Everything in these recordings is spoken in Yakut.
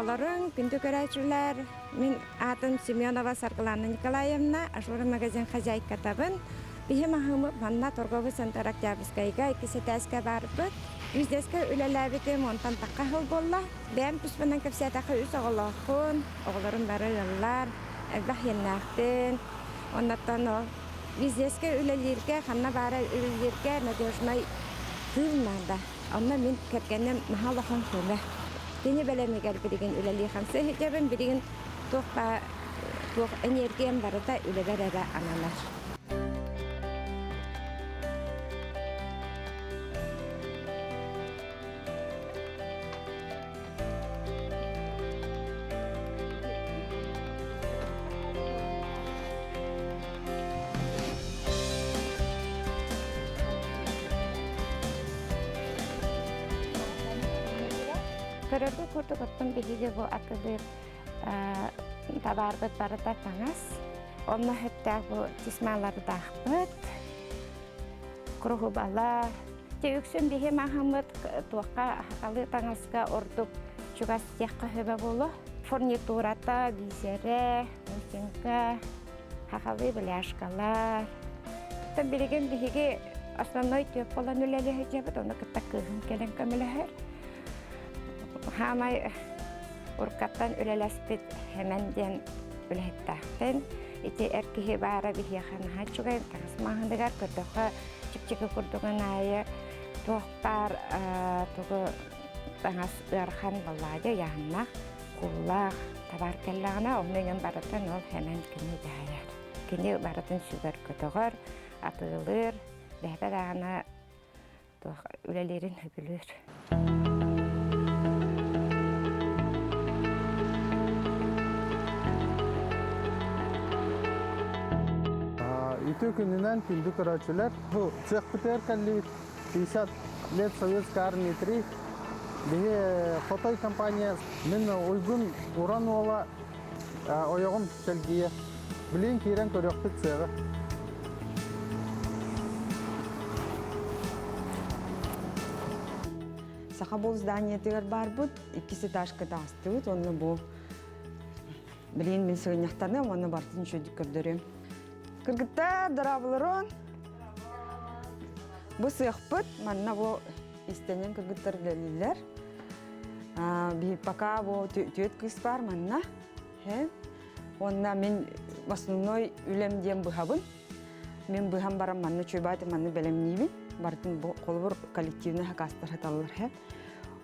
Дорооболоруҥ, күндү көрөөччүлэр! Мин аатым Семенова Саргылана Николаевна, Ажура магазин хозяйкатабын. Биһи маһымы манна торговый центр Октябрьскайга иккис этээскэ баарбыт. Бизнескэ үлэлээбитим онтон тахха сыл буолла. Бэйэм туспунан кэпсээтэххэ үс оҕолоохпун, оҕолорум бары ыаллар, элбэх иэннээхпин. Оннуттан ол бизнескэ үлэлииргэ, ханна баара үлэлииргэ надежнай тыыл наада. Онно мин кэргэним наһаа улахан көмө. Кини бэлэмигэр билигин үлэлии-хамсыы сылдьабын. Билигин туох туох энергиям барыта үлэбэр эрэ ананар. Көрөргө курдук оттон биһиги бу атылыыр табаарбыт барыта таҥас. Онно сөптөөх бу тесьмалардаахпыт, куруһубалар. Те үксүн биһи маһыммыт туохха хахалыы таҥаска ордук чугас диэххэ сөбө буолуо. Фурнитурата, бисерэ, бусинка, хахалыы бляшкалар. Билигин биһиги основной түөп буолан үлэлиһэ дьэбит, ону кытта кыыһым кэлэн көмөлөһөр. Хаамай уруккаттан үлэлэспит Хэмэн диэн үлэһиттээхпин. Ити эр киһи баара биһиэхэ наһаа үчүгэй таҥас маһыныгар көрдөххө чэпчэки курдугун аайы туох баар тугу таҥас ыарахан балладьа ыйааһыннаах кууллаах табаар кэллэҕинэ онно иҥэн барытын ол Хэмэн кини дьаһайар. Кини барытын сүгэр көтөҕөр, атыылыыр, бэйэтэ даҕаны туох үлэлиирин сөбүлүүр. Үтүө күнүнэн күндү көрөөччүлэр. Бу цехпытыгар кэллибит 50 лет Советской армии 3. Биһи Хотой компания мин Уйгун Уран уола ойоҕум Сэлгийэ. Билигин киирэн көрүөхпүт сыаҕы. Саха бол зданиетыгар барбыт, иккис этажка таҕыстыбыт, онно бу билигин мин сыгынньахтаныам, уонна бартын үчүгүйдүк көрдөрүөм. Кыргыттар, дорооболорун! Бу сыахпыт, манна бу истэнньэҥ кыргыттар үлэлииллэр. Пока бу түөрт кыыс бар манна. Уонна мин основной үлэм диэн быһабын. Мин быһан баран манна чуйбааты манна бэлэмниибин. Барытын бу холобур коллективный хакастар хаталлар хэ.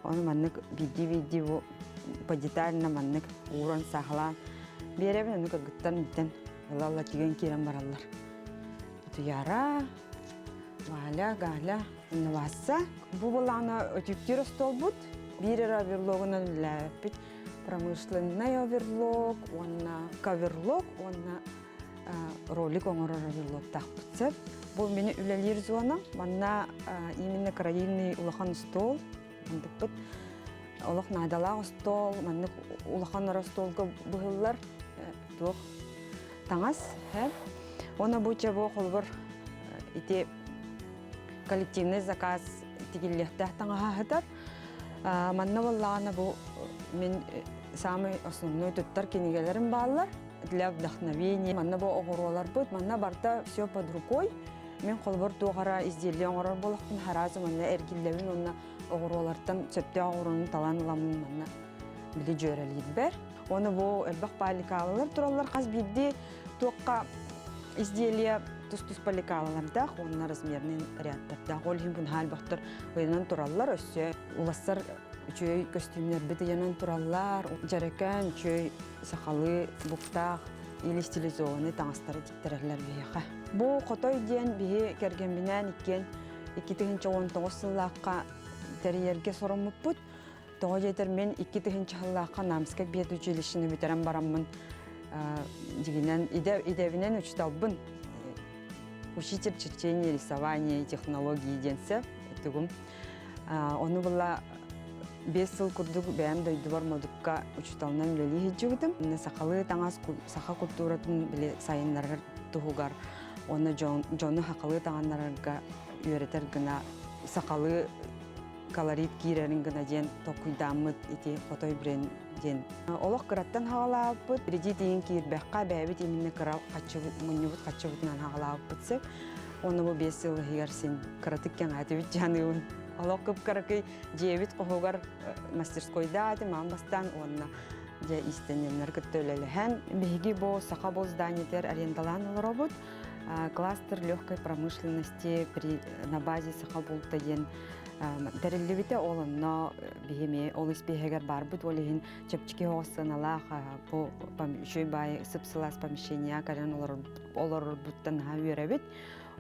Ону маннык биирдии-биирдии бу по детально маннык ууран саахалаан биэрэбин ону кыргыттан бүтэн ыла-ыла тигэн киирэн бараллар. Туяра, Валя, Галя, Инновация. Бу былаана өтүктүүр остуолбут. Биир эрэ оверлогунан үлэлээбиппит. Промышленнай оверлог уонна коверлог уонна ролик оҥорор оверлогтаахпыт сөп. Бу мини үлэлиир зона. Манна именно караильный улахан стол. Мандыкпыт олох наадалаах остуол. Маннык улахан остуолга быһыллар туох таҥас. Уонна бу чебо холбор ити коллективный заказ тигиллиэхтээх таҥаһаһытар. Манна буоллаҕына бу мин самый основной туттар кинигэлэрим бааллар для вдохновения. Манна бу оҕуруоларбыт, манна барыта все под рукой. Мин холобур туох эрэ изделие оҥорор буолахпын сразу манна эргиллэбин уонна оҕуруолартан сөптөөх оҕуруону талан ыламмын манна били дьүөрэлиирбэр. Уонна бу элбэх паликалалар тураллар хас биирдии туохха изделие тус-тус паликалалардаах уонна размерный рядтардаах. Ол иһин бу наһаа элбэхтэр ыйанан тураллар. Өссө улассар үчүгэй көстүүмнэрбит ыйанан тураллар. Дьэрэкээн үчүгэй сахалыы буктаах или стилизованный таҥастары тиктэрэллэр биһиэхэ. Бу хотой диэн биһи кэргэмминээн иккиэн 2019 сыллаахха тэрийэргэ соруммуппут. Тоҕо диэтэр мин 2000 сыллаахха Намскай педучилищены бүтэрэн бараммын дьигинэн идэбинэн учууталбын. Учитель черчения, рисования и технологии диэн сөп тугум. Ону була 5 сыл курдук бэйэм дойдубар Модукка учууталынан үлэлии сылдьыбытым. Сахалыы таҥас саха культуратын били сайыннарар туһугар уонна дьону сахалыы таҥаннарарга үөрэтэр гына сахалыы колорит киирэрин гына диэн толкуйдааммыт ити хотой бренд диэн. Олох кыраттан хаҕалаабыппыт, кредит иһин киирбэххэ бэйэбит именно кыра хаччыбыт, мунньубут хаччыбытынан хаҕалаабыппыт сөп. Уонна бу 5 сыл иһигэр син кыратык кэҥээтибит дьаныыбын. Олох кып-кыракый дьиэбит хоһугар мастерскойдаатым аан бастаан уонна дьэ иистэнньэннэр кытта үлэлэһэн. Биһиги бу Саха бул зданиетыгар арендалаан олоробут. Кластер легкой промышленности при на базе Саха булта диэн тэриллибитэ. Ол онно биһи эмиэ ол испииһэгэр барбыт. Ол иһин чэпчэки оҕус сыаналаах бу үчүгэй баай сып-сылаас помещение кэлэн олорорбуттан наһаа үөрэбит.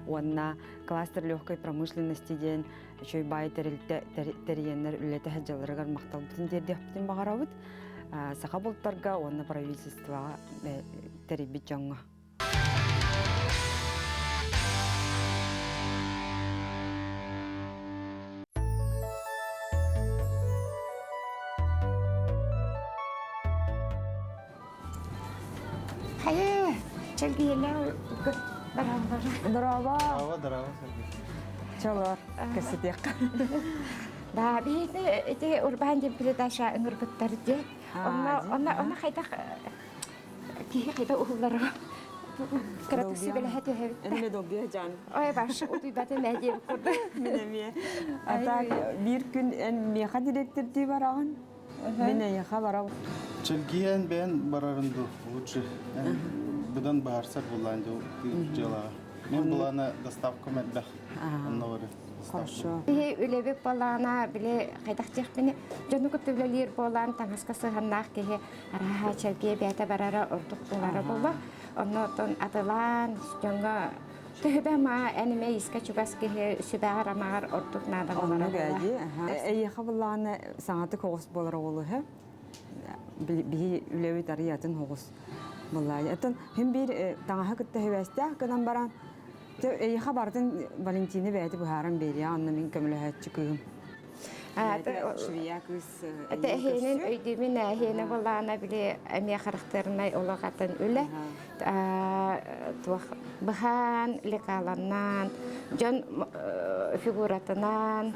Уонна кластер легкой промышленности диэн үчүгэй баай тэрилтэ тэрийэннэр үлэтэ сылдьалларыгар махталбытын тиэрдиэхпитин баҕарабыт. Саха бултарга уонна правительствоҕа тэрийбит дьоҥҥо. Хайы, чэлгиэлэ Здорово. Здорово, здорово, Сергей. Чолор, кэситиэххэ. Да, биһиги ити урбаан диэн передача ыҥырбыттар дии. Онно онно онно хайдах киһи хайда уһуллара кыратык сүбэлэһэ түһэбит. Эмиэ долгуйа жан. Ой, баш утуйбата мэ диэбит курдук. Мин эмиэ. А так биир күн эн миэхэ директордии бараҕын. Мин эйиэхэ барабын. Чэлгиэн бэйэн барарын ду лучше быдан баарсар булаан дьыалаҕа. Мен булаана доставкам элбэх. Онно бары. Хорошо. Биһи үлэбит буолаана били хайдах диэхпини дьону кытта үлэлиир буолаан таҥаска сыһаннаах киһи арааһа чэлгиэ бэйэтэ барара ордук буолара буолла. Онно оттон атылаан дьоҥҥо төһөбө ма эн эмэ искэ чугас киһи сүбэҕэр-амаҕар ордук наада буолара Оннук буолла. ээ Эйиэхэ буллаҕына саҥатык оҕус буолар оҕолуһа. Биһи үлэбит арыйатын оҕус буллаайа. Оттон хим биир таҥаһы кытта хибээстээх гынан баран эйиэхэ барытын Валентина бэйэтэ быһааран биэриэ, онно мин көмөлөһөөччү кыыһым. Швея кыыс Эһиэнин өйдүүмүн эһиэнэ булаана били эмиэ харахтарынай олох атын үлэ туох быһаан лекаланнан дьон фигуратынан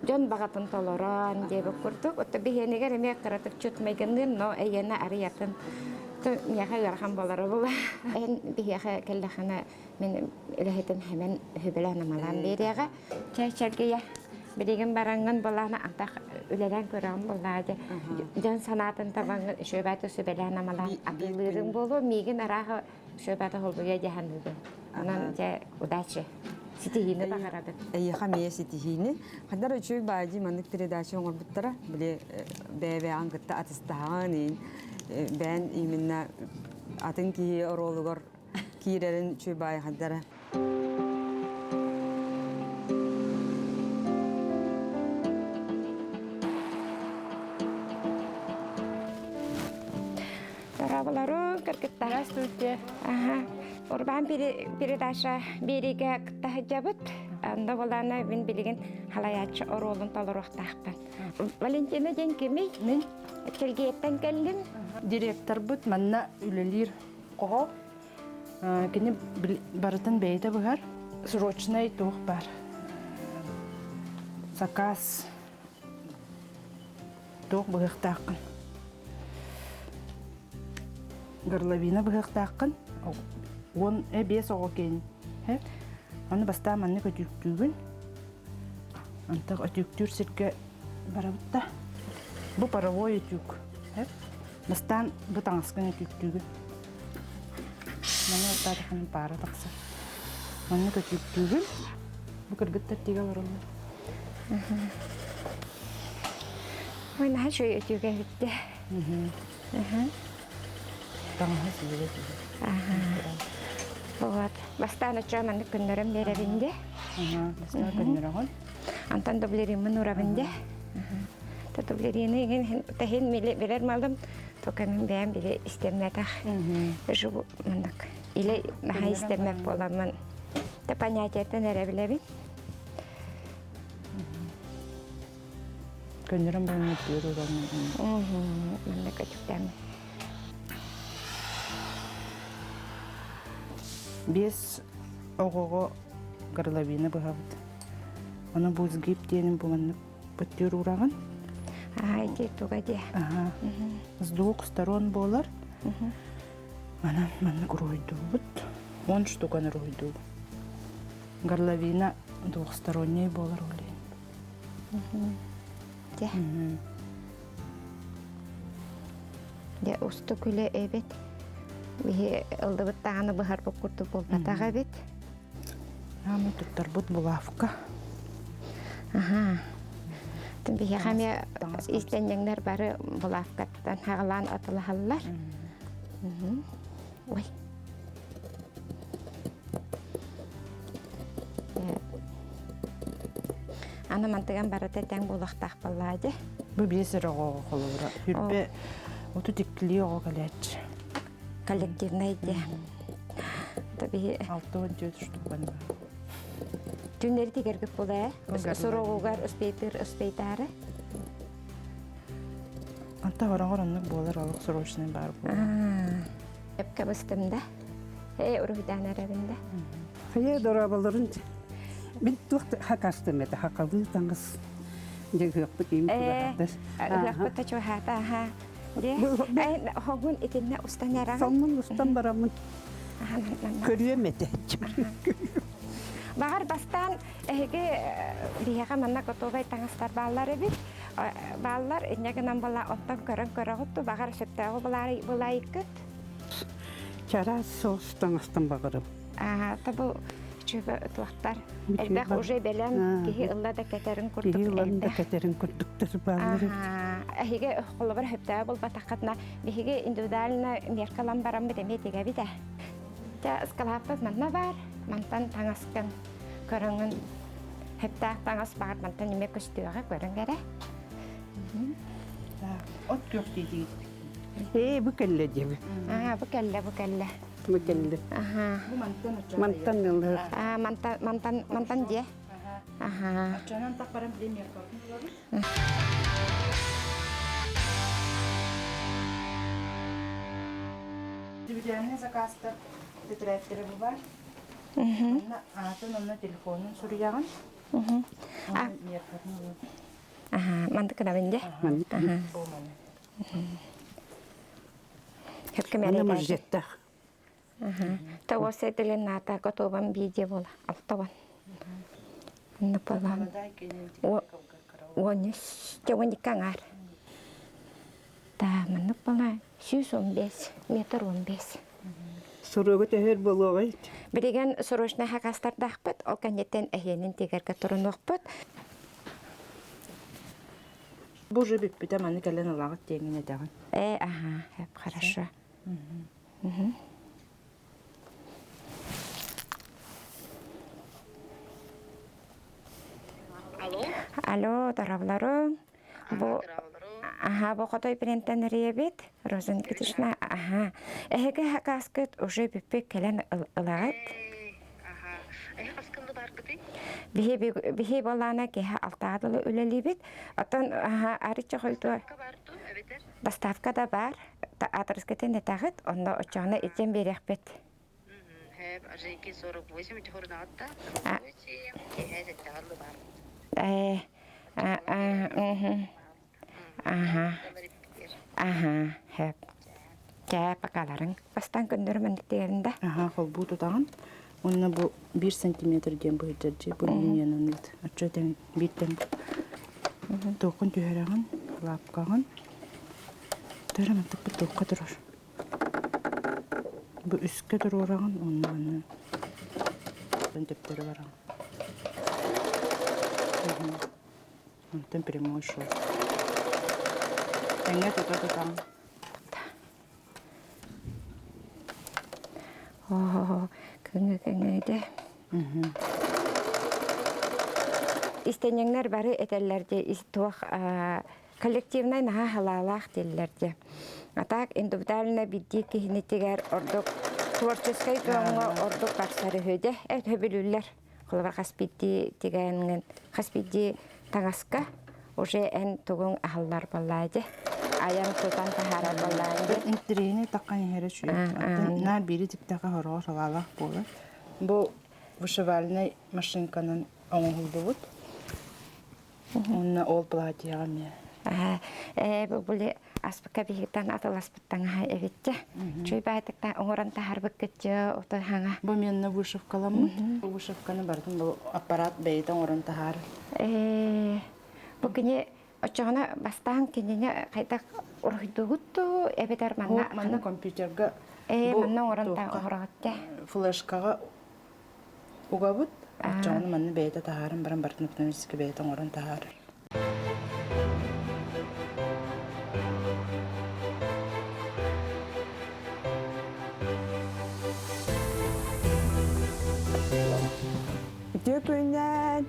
дьон баҕатын толорон диэбит курдук отто биһиэнигэр эмиэ кыратык чут майгынныыр но эйиэнэ арыйатын миэхэ ыарахан буолара була эн биһиэхэ кэллэхинэ мин үлэһитим хэмэн үһүбэлээн амалаан биэриэҕэ. Чэ, Чэлгийэ, билигин бараҥҥын булаана антах үлэлээн көрөҕүн буллаа дьэ. Дьон санаатын табаҥҥын үчүгэйбэти сүбэлээн амалаан атыылыырыҥ буолуо, миигин арааһа үчүгэйбэти холбуйа дьаһаныыгын. Онон дьэ, удачи. Ситиһиини баҕарабын. Эйиэхэ эмиэ ситиһиини. Хандар үчүгэй баайдыы маннык передача оҥорбуттара. Били бэйэ-бэйэҕин кытта атыстаһаҕын, бэйэн именно атын киһи оруолугар киирэрин үчүгэй баайхайдара. Дорооболору кыргыттар. Здравствуйте. Ага. Урбаан передача биэриигэ кытта сылдьабыт. Онно буолаана мин билигин халайааччы оруолун толоруохтаахпын. Валентина диэн кимий? Мин Чэлгиэттэн кэллим. Директорбыт манна үлэлиир Оҕо кини барытын бэйэтэ быһар. Срочнай туох баар. Заказ туох быһыахтааххын. Горловина быһыахтааххын. 15 оҕо киэн. Аны бастаан маннык өтүүктүүгүн. Антах өтүүктүүр сиргэ барабыт да. Бу паровой өтүүк. Бастаан бу таҥаскын өтүүктүүгүн. Маны ортаатаххына паара тахсар. Маннык өтүүктүүгүн. Бу кыргыттар тигэ олороллор. Ой, наһаа үчүгэй өтүүгэ эбиттэ. Таҥаһа сиирэ Вот. Бастаан оччоҕо маннык көннөрөн биэрэбин дии. Бастаан көннөрөҕүн. Антон дублериммын урабын дии. Дублерины игин тэһин билэр малым только мин бэйэм били истэммэтэх. Живу маннык. Или наһаа истэммэт буоламмын. Та понятиеттан эрэ билэбин. Көннөрөн баран өттүгэр ураммын. Маннык өтүктэммин. 5 оҕоҕо горловина быһабыт. Ону бу сгиб диэнин бу маннык быттыыр уураҕын. Аа, ити туга дии. Аха. С двух сторон буолар. Манан маннык уруһуйдуубут. 10 штуканы уруһуйдуубут. Горловина двухсторонняй буолар ол иһин. Дьэ. Дьэ, устук үлэ эбит. Биһи ылдыбыт даҕаны быһарбыт курдук буолбатах эбит. Аамы туттарбыт булавка. Аха. Биһиэхэ эмиэ иистэнньэҥнэр бары булавкаттан хаҕалаан атылаһаллар. Ой. Аны мантыган барыта тэҥ буолуохтаах буоллаа дии. Бу биэс эрэ оҕо холобура. Хүрбэ 32 оҕо кэлээччи. Коллективнай дии. Биһи 64 штуканы. Түннэри тигэргит була ээ. Суругугар успейтыр успейтаары. Анта хороҕор оннук буолар олох срочный баар буолар. Эпкэ быстым да. Ээ уруһуйдаан эрэбин да. Хайа дорооболорун мин туох хакастым это хакалыы таҥас дьэ ыһыахпыт им Ээ ыһыахпыт та чугаһаата аха. Дьэ хоҥун итиннэ устан эрэҕин. Соҥмун устан бараммын көрүөм этэ. Баҕар бастаан эһиги биһиэхэ манна готовай таҥастар бааллар эбит. Бааллар инньэ гынан була оттон көрөн көрөҕүт ту баҕар сөптөөҕү булаайыккыт. Чараас соус таҥастан баҕарым. Аа, табу чүбэ туохтар. Элбэх уже бэлэм киһи ылла да кэтэрин курдук Киһи ылан да элбэх. кэтэрин курдуктар бааллар. Эһиги холобур сөптөөҕү булбатаххытына биһиги индивидуально меркалан бараммыт эмиэ тигэбит ээ. Дьэ, ыскалааппыт манна баар. Мантан таҥаскын көрөҥүн сөптөөх таҥас баар мантан эмиэ көстүөҕэ көрүҥ эрэ. От күөх диэтигит. Ээ, бу кэллэ диэби. Аа, бу кэллэ, бу кэллэ. Бу кэллэ. Аха. Бу мантан оччоҕо. Мантан ылыах. Аа, мантан, мантан, мантан дьиэ. Аха. Оччонон так баран билим меркатын булабын. Индивидуальный заказтар тэтэрээттэрэ бу баар. Онно аатын онно телефонун суруйаҕын. Меркатын ылын. Аха, мантык гынабын дьэ. Маннык. Бу маны. Хөпкө Манна мажжеттах. Тоҕус этилин наата готован видео буола алтабан. Напалам. Уонус, уон икки аҥаар. Та маннык буола 115 метр 15. Суруга төһөр буолуоҕай? Билигин срочно хакастардаахпыт, ол кэнниттэн эһиэнин тигэргэ турунуохпут. Бу уже бүппүтэ маны кэлэн ылаҕыт диэҥҥин этэҕин. Э, ага, хорошо. Алло. Алло, доробларым. Бу Аха, бу хотой принтен эрийэбит. Роза Никитична, аха. Эһиги хакаскыт уже бүппүт кэлэн ылаҕыт. Аха. Эһи хаскынды баргытый? Биһи биһи болаана киһи алтаға дылы үлэлиибит. Оттон аха арычча хойдуа доставка да бар. Адрескытын этаҕыт, онно оччоҕуна илдьэн биэриэхпит. Хэп, 48 журналта. Э, Аха. Аха, хэп. Кээ пакаларың бастан көннөрү тиэрин да. Аха, холбуу тутаҕын. Уонна бу 1 сантиметр диэн быһыдьардьы бу линиянан ыыт. Оччо тэҥ биир тэҥ туоххун түһэрэҕин, лапкаҕын. Төрө мантыкпыт туохха турар. Бу үскэ туруораҕын уонна манна төптөрү бараҕын. Онтон прямой шов. Тэҥҥэ тута тутаҕын. Оо, көҥү көҥүдэ. Истэнньэҥнэр бары этэллэр дии туох коллективнай наһаа халаалаах дииллэр дии. А так индивидуально биирдии киһинитигэр ордук творческай дьоҥҥо ордук барсар үһү дьэ өтөбүлүллэр. Холобур хас биирдии тигэҥҥин хас биирдии таҥаска уже эн тугуҥ аһыллар буоллаа дьэ айан тутан таһаарар буоллаа дьэ. Интэриэһинэй таххан иһэрэ үчүгэй. Оттон наар биири тиктэххэ хороҕор салаалаах буолар. Бу Ээ бу були аспыкка биһигиттэн атыласпыттан аха эбитчэ. Чуй баайтыктан оҥорон таһарбыккытчы ото хаҥа. Бу менна вышивкаламмыт. Вышивканы барытын бу аппарат бэйэтэ оҥорон таһаарар. Ээ бу кини оччоҕуна бастаан кинини хайдах уруһуйдуугут дуу эбэтэр манна манна компьютерга ээ манна оҥорон оҥороҕут флешкаҕа угабыт оччоҕуна манна бэйэтэ таһааран баран барытын автоматически бэйэтэ оҥорон таһаарар. Үтүө күннэн!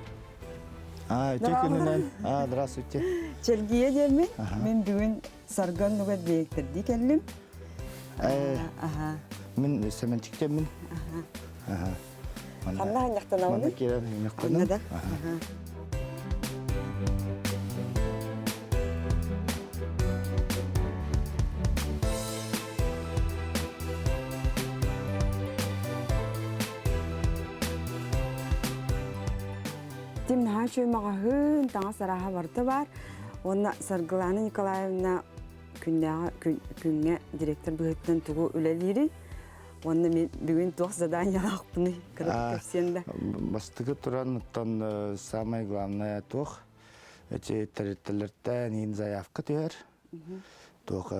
А, үтүө күнүнэн. А, здравствуйте. Чэлгийэ диэммин. Мин бүгүн Сарган нугат диэктэрдии кэллим. Аха. Мин Сэмэнчиктэммин. Аха. Ханна ханньахтанабын? Манна киирэн ханньахтанам. да? Тим наһаа үчүгэй маҕаһыын, таҥас арааһа барыта баар. Уонна Саргылаана Николаевна күннээҕи күҥҥэ директор быһыытынан тугу үлэлиирий? Уонна мин бүгүн туох заданиялаахпыный кыратык кэпсиэн да. Бастакы туран оттон самое главное туох эти тэрилтэлэртэн иин заявка түһэр. Туох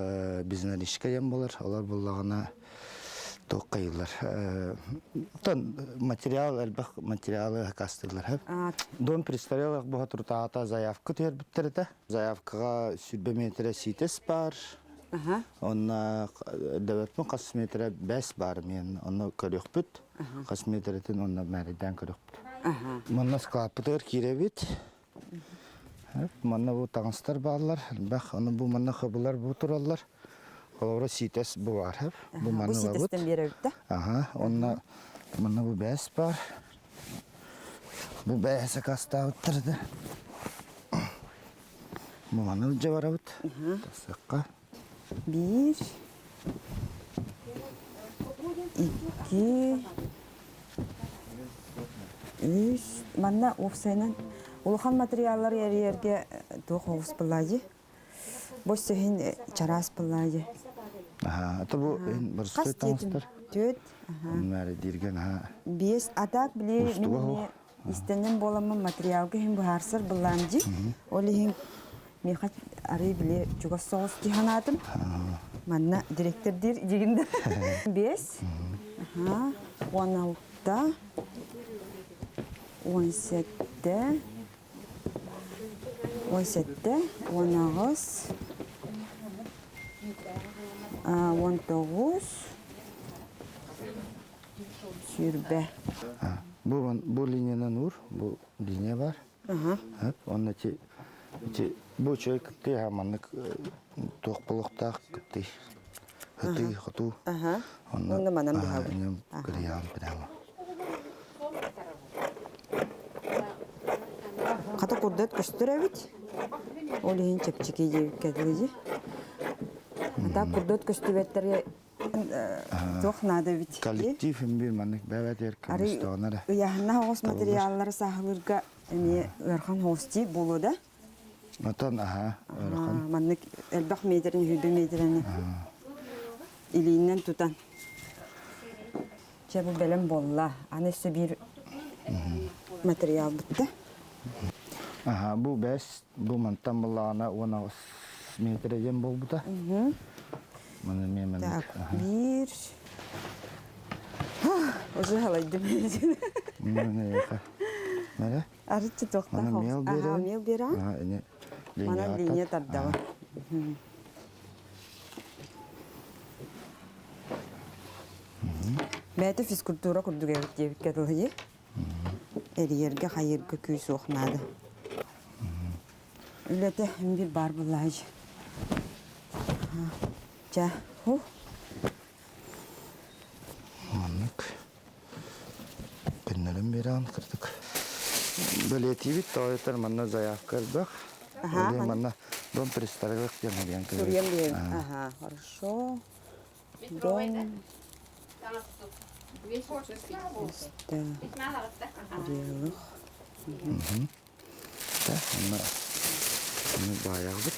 безналичка диэн буолар. Олор буллаҕына туох хайыылар. Оттон материал элбэх материалы хакастыыллар. Дом престарелых буһа турутаата заявка түһэрбиттэр этэ. Заявкаҕа 120 метрэ ситес бар. Онно дөбөппүн хас метрэ бэс бар мен онно көрүөхпүт. Хас метрэтин онно мээрэйдээн көрүөхпүт. Манна склаппытыгар киирэбит. Манна бу таҥастар бааллар, элбэх. Ону бу манна хыбылар бу тураллар. Холобура сиитэс бу баар. Бу манна бу сиитэстэн биэрэбит да? Аха, онно манна бу бээс бар. Бу бээс акастаабыттар да. Бу маны илдьэ барабыт. Тасыахха. Биир, икки, үс. Манна уопсайынан улахан материаллар эрийэргэ туох оҕус былаайы? Бу сөһин чараас былаайы. Аха, это бу барстой таҥастар. Түөт. Мары дирген аха. Биэс атак били мин истэннем буоламмын материалга иһин быһаарсар былаан дьи. Ол иһин Миэхэ арый били чугас соҕус дии санаатым. Манна директор диир дигин да. Биэс, 16, 17, 17, 18, 19, 20. Бу, бу линиянан уур, бу линия бар. Онно ити ити бу үчүгэй кыптый аха маннык туох буолуохтаах кыптый ытыы хотуу онно манан быһабын кырыйаҕын прямо хата курдат көстөр эбит ол иһин чэпчэки диэбиккэ дылы дии ата курдат көстүбэттэргэ туох наада эбит коллектив имбир маннык бэбэтер көмүстөҕүнэ ыйааһыннаах оҕус материаллары сааһылыырга эмиэ ыарахан оҕус дии буолуо да Отон аха ыарахан маннык элбэх метрин сүүрбэ метрини илиинэн тутан чэ бу бэлэм буолла аны өссө биир материал бүтте аха бу бэс бу мантан буллаҕына 18 метр диэн буолбута Маны эмиэ маннык. Так, биир. Уже халайдым. Маны Арыччы туохтаах Маны мел берем. Мел берем. Манан линия тардаба. Бэйэтэ физкультура курдук эбит диэбиккэ дылы Эрийэргэ хайыырга күүс суох наада. Үлэтэ биир баар буоллаҕа Чэ, ху. Маннык күннэрин биэрэҕин кырдык. Бэлиэтиибит тоойутар манна заявка элбэх. Ага, манна дом престарелых диэн суруйан Суруйан биэрэбит. Ага, хорошо. Дом престарелых. Да, манна Оны баайаҕыбыт.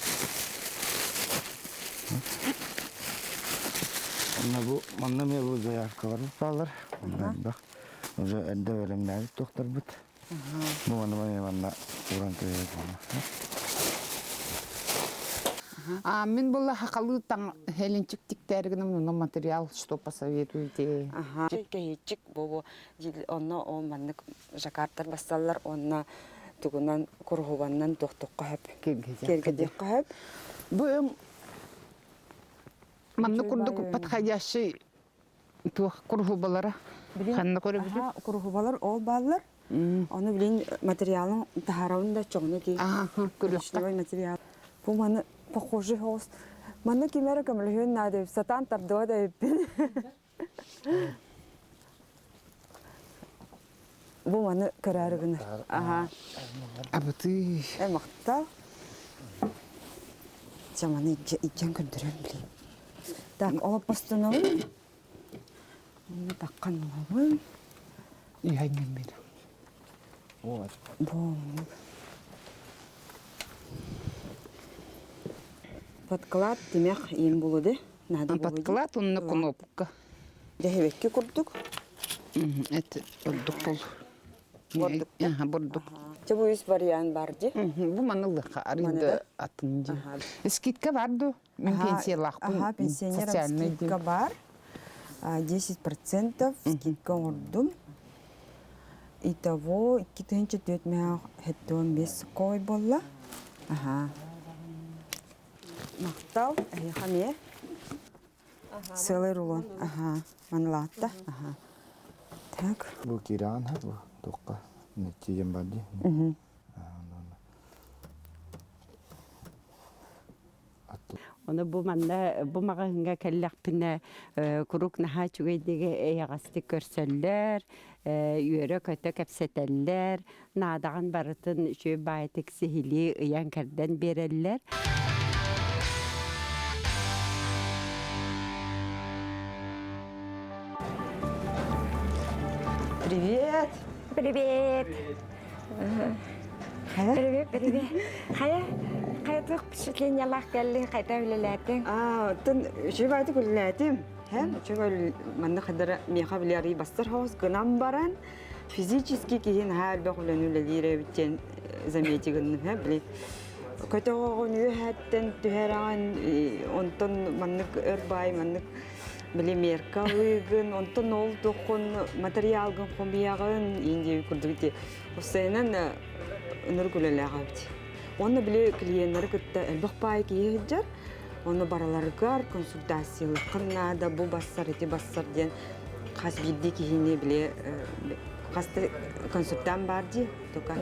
Онно бу манна эмиэ бу заявкаларбыт бааллар. Онно элбэх. Уже эрдэ бэлэмнээбит туохтарбыт. Бу манна манна уран кэбиһэбит. А мин була хакалы таң хеленчик тиктэргинем но материал что посоветуете? Ага. Кэһииччик бу онно ол маннык жаккардтар бассаллар онно тугунан куруһубаннан туохтукка хөп киэргэтиэххэ хөп. Бу өҥ маннык курдук подходящий туох куруһубалара ханна көрөбүт? Куруһубалар ол бааллар. Ону билин материалын таһаарабын да чоҕуна ки коричневый материал. Бу маны похожий хоос. Манна ким эрэ көмөлөһүөн наада сатаан тардыа да эбиппин. Бу маны көрөөрү гынар. Аха. Абытыы. Э махтал. Чэ маны иккиэн көрдөрөм билим. Так, олоппостонобун. Онно таххан ылабын. Иһэнним бир. Вот. Бу Подклад тимэх иин булуды. Надо Подклад онно кнопка. Дьэһибэкки курдук. Это бурдук бол. Бурдук. Бурдук. Чэ бу үс вариант бар ди. Бу манылыха арыйда атын ди. Скидка бар ду? Мен пенсиялаахпын. Ага, пенсионерам скидка бар. 10% скидка оҥордум. Итого 2475 кой болла. Ага. Махтал, эһиэхэ эмиэ. Сыалай рулон. Ага, манылаатта. Ага. Так. Бу киирэн бу туохха тиийэн бар дии. Ону бу манна бу маҕаһыыҥҥа кэллэхпинэ куруук наһаа үчүгэйдик эйэҕэстик көрсөллөр, үөрэ-көтө кэпсэтэллэр, наадаҕын барытын үчүгэй баайытык сиһилии ыйан-кэрдэн биэрэллэр. Привет! Привет! Привет, привет. Хайа, хайа туох впечатлениялаах кэллиҥ, хайда үлэлээтиҥ? Аа, оттон үчүгэй баайдык үлэлээтим. Һэм, үчүгэй манна хадара миэхэ билиарый бастар хоҕус гынан баран, физически киһи наһаа элбэх үлэни үлэлиир эбит диэн замети гынным һэ, били көтөҕөҕүн үөһэттэн түһэрэҕин, онтон маннык өр баай маннык били мерка ылыыгын, онтон ол туоххун материалгын хомуйаҕын, иин курдук ити Уссайынан ынырык үлэлээх эбит. Уонна били клиеннары кытта элбэх баай киһи сылдьар. Онно бараларыгар консультациялыаххын наада, бу бассар, ити бассар диэн хас биирдии киһини били хас да консультант баар дии. Только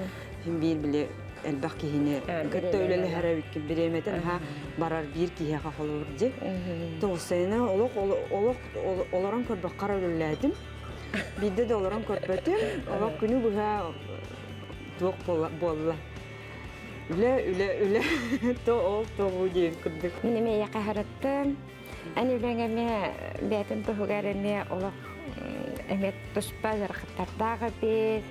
син биир били элбэх киһини кытта үлэлэһэр эбиккин бириэмэтин аһа барар биир киһиэхэ холобур дии. Тоҕусайына олох олох олорон көрбөххөр үлэлээтим. Биирдэ да олорон көрбөтүм. Олох күнү быһа туох буолла. Үлэ, үлэ, үлэ, то ол, то бу диэн курдук. Мин эмиэ хаһараттым. Эн үлэҥ эмиэ бэйэтин туһугар эмиэ олох эмиэ туспа ыарахаттардаах эбит.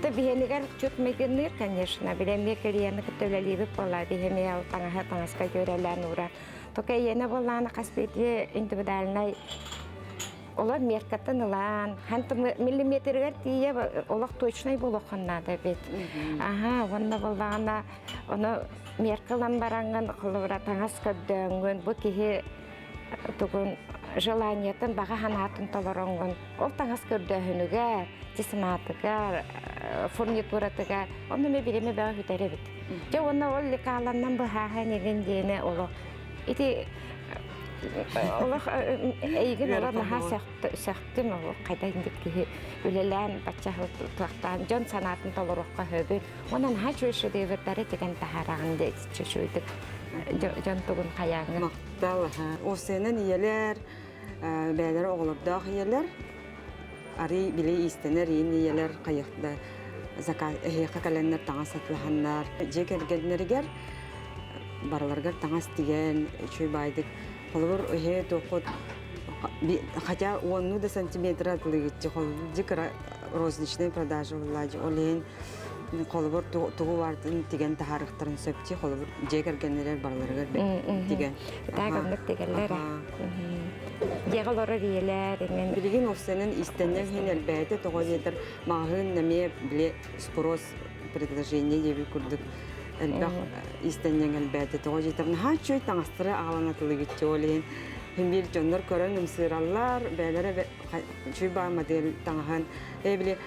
То биһиэнигэр чут майгынныыр, конечно. Били эмиэ клиены кытта үлэлиибит буолла. Биһи эмиэ таҥаһы таҥаска дьүөрэлээн ууран. Только эйиэнэ буоллаҕына хас биирдии индивидуальнай Олор меркатын ылан, миллиметригэр тиийэ олох точнай буолуоххун наада эбит. Аха, уонна буоллаҕына, ону мерка ылан бараҥҥын, холобура таҥас көрдөөҥҥүн, бу киһи тугун желаниетын, баҕа санаатын толороҥҥун, ол таҥас көрдөөһүнүгэр, тесематыгар, фурнитуратыгар, онно эмиэ бириэмэ бөҕө бүтэр эбит. Дьэ уонна ол лекаланнан быһааһын игин диэни олох ити Олох эйигин олор наһаа сөхтүм ол хайда инник киһи үлэлээн бачча туохтаан дьон санаатын толоруохха сөбүн уонна наһаа үчүгэй шедеврдары тигэн таһаараҕын диэччи үчүгэйдик дьон тугун хайааҥҥын Махтал Осенен ийэлэр бэйэлэрэ оҕолордоох ийэлэр арый били иистэнэр иин ийэлэр хайыахта заказ эһиэхэ кэлэннэр таҥас атылаһаннар дьиэ кэргэннэригэр барыларыгар таҥас тигэн үчүгэй баайдык холобур эһээ туоххут хотя уоннуу да сантиметра атылыгыччы холобур кыра розничная продажа буоллаадьы ол иһин. Холобур тугу баартын тигэн таһаарыахтарын сөп дии, холобур дьиэ кэргэннэрэр барыларыгар тигэн. Так оннук тигэллэр. Дьиэҕэ олорор ийэлэр эҥин. Билигин уопсайынан иистэнньэҥ иһин элбээтэ, тоҕо диэтэр маҕаһыын эмиэ били спрос предложение диэбит курдук элбэх иистэнньэҥ элбээтэ. Тоҕо диэтэр наһаа үчүгэй таҥастары аҕалан атылыгыччы ол иһин бир дьоннор көрөн ымсыыраллар, бэйэлэрэ үчүгэй баа модель таҥаһын, э били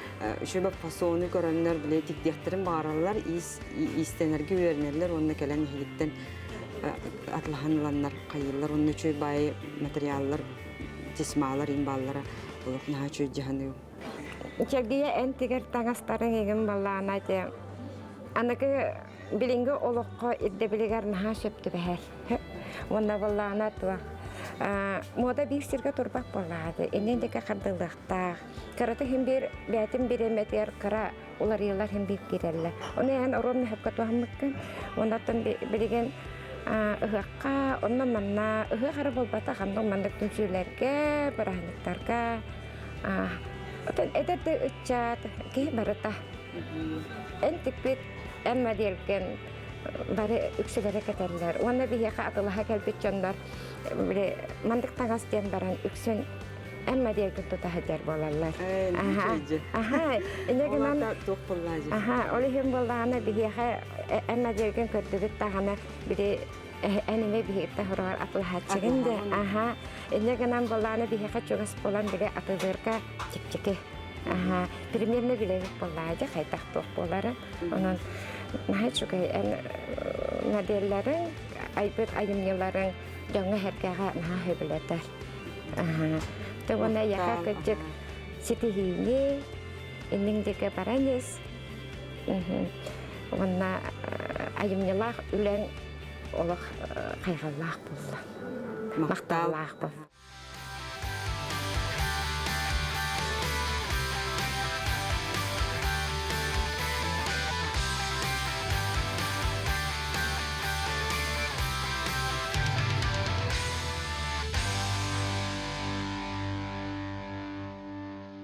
үчүгэй фасону көрөннөр били тиктиэхтэрин баҕараллар, иис иистэнэргэ үөрэнэллэр уонна кэлэн иһигиттэн атлаһан ыланнар хайыыллар уонна үчүгэй баайы материаллар тесьмалар им бааллара олох наһаа үчүгэй дьаһаныы. Чэгдийэ эн тигэр таҥастарыҥ игин баллаана те аныгы билиҥҥи олоххо ирдэбилигэр наһаа сөп түбэһэр. Уонна баллаана туох муода биир сиргэ турбат буоллаҕа иннин диэки хардылыахтаах. Кырата иһин биир бэйэтин бириэмэтигэр кыра уларыйыылар иһин биир киирэллэр. Ону эн оруом сөпкө туһаммыккын. Оннуттан билигин ыһыахха, онно манна ыһыах эрэ буолбатах, онно маннык түмсүүлэргэ, бырааһынньыктарга Отон эдэр да ыччат киһи барыта. Эн тикпит, эн моделькин бары үксүлэрэ кэтэллэр. Уонна биһиэхэ атылаһа кэлбит дьоннор били мандык таҥас диэн баран үксүн эн моделькин тута сылдьар буолаллар. Аха, аха, инньэ гынан Аха, ол иһин буоллаҕына биһиэхэ эн моделькин көрдүбүт даҕаны били эн эмиэ биһиэхэ хороҕор атылаһааччыгын да аха инньэ гынан буоллаҕына биһиэхэ чугас буолан били атылыырга чэпчэки аха примерно билэбит буоллаҕа дьэ хайдах туох буолара онон наһаа үчүгэй эн моделларыҥ айбыт айымньыларыҥ дьоҥҥо сэргэҕэ наһаа сөбүлэтэр аха то уонна эйиэхэ кырдьык ситиһиини инниҥ диэки баран ис Уонна айымньылаах үлэҥ олох хайҕаллаах буолла. Махталлаах буолла.